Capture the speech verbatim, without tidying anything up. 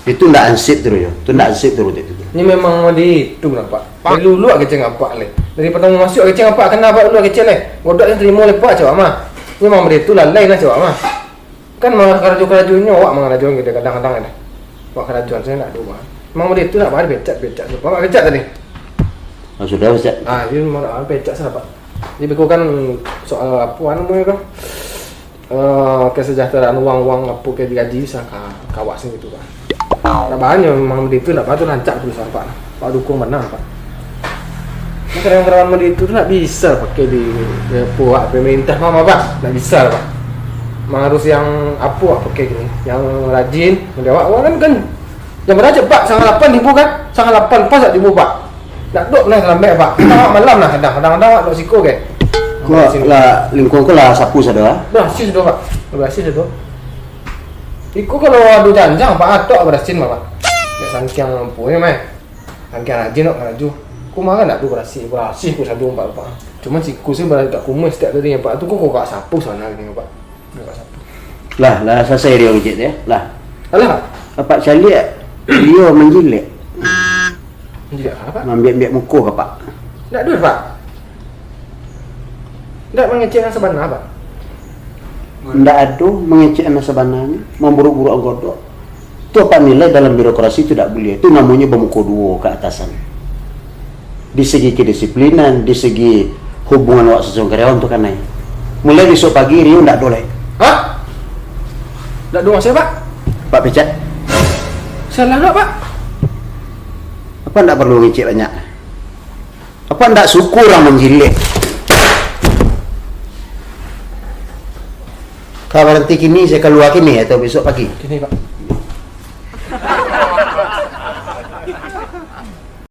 Itu ndak ansip tu, Rio. Itu ndak ansip tu, Rio, itu. Ni memang mode itu lah, Pak. Dari dulu awak kecek ngan Apak lai. Dari partamo masuak kecek ngan Apak, kena Apak dulu kecek lai. Godok nan tarimo lai Apak, cawak mah. Ni memang mode itu lah, lai nah, cawak mah. Kan malah karajo-karajonyo, awak mangarajoan gitu kadang-kadang kan. Awak karajoan, sayo ndak ado mah. Memang mode itu nak, Pak, pecat, pecat. Apak pecat tadi. Ah, sudah, pecat. Ah, jadi memang pecat sajo, Pak. Jadi, beko kan soal apo, anu, namonyo tu? Eh, kesejahteraan uang-uang apo ke digaji bisa ka, ka awak sendiri tu, Pak. Nak banyak memang mode itu, nak banyak tu rancak perusahaan, Pak. Pak dukung bana, Pak. Nah, karyawan-karyawan mode itu tu nak bisa pakai di, di apo, Pak, pemerintah mah, Pak. Nak bisa, Pak. Memang harus yang apo, Pak, pakai gini. Yang rajin, mode awak, awak kan, kan. Yang berajak, Pak, sangat lapan ribu kan? Sangat lapan pas tak ribu, Pak. Nak dok lah lambat, Pak. Kadang awak malam lah, kadang, kadang-kadang awak dok siko ke. Ko lah, lingkuang ko lah sapu sado, ah? Berasih sudah, Pak. Berasih sudah. Iko kalau ado janjang, Pak, atok berasih mah, Pak. Nek sangkiang ampuhnyo mah. Sangkiang rajin awak karajo. Ko mah kan ndak ado berasih, berasih ko sado, Pak, Pak. Cuman siko sih berasih tak kumeh setiap tadi, Pak. Tu ko, ko kak sapu sana gini, Pak. Ko kak sapu. Lah, lah salasai Rio ngecek tu, ya. Lah. Alah, Pak. Apak caliak Rio manjilek. Manjilek apo, Pak? Maambiak-ambiak muko ka Apak. Ndak ado, Pak. Ndak mangecek nan sabana, Pak. Ndak ado mangecek nan sabananyo, mamburuk-buruk anggodo. Tu Apak nilai dalam birokrasi tu ndak buliah. Tu namonyo bamuko duo ka atasan. Di segi kedisiplinan, di segi hubungan awak sasamo karyawan tu kanai. Mulai besok pagi, Rio ndak ado lai. Hah? Ndak ado mukasuik, Pak? Apak pecat. Salah ndak, Pak? Apak ndak paralu ngecek banyak. Apak ndak suko urang manjilek. Ka baranti kini, sayo kalua kini atau besok pagi? Kini, Pak.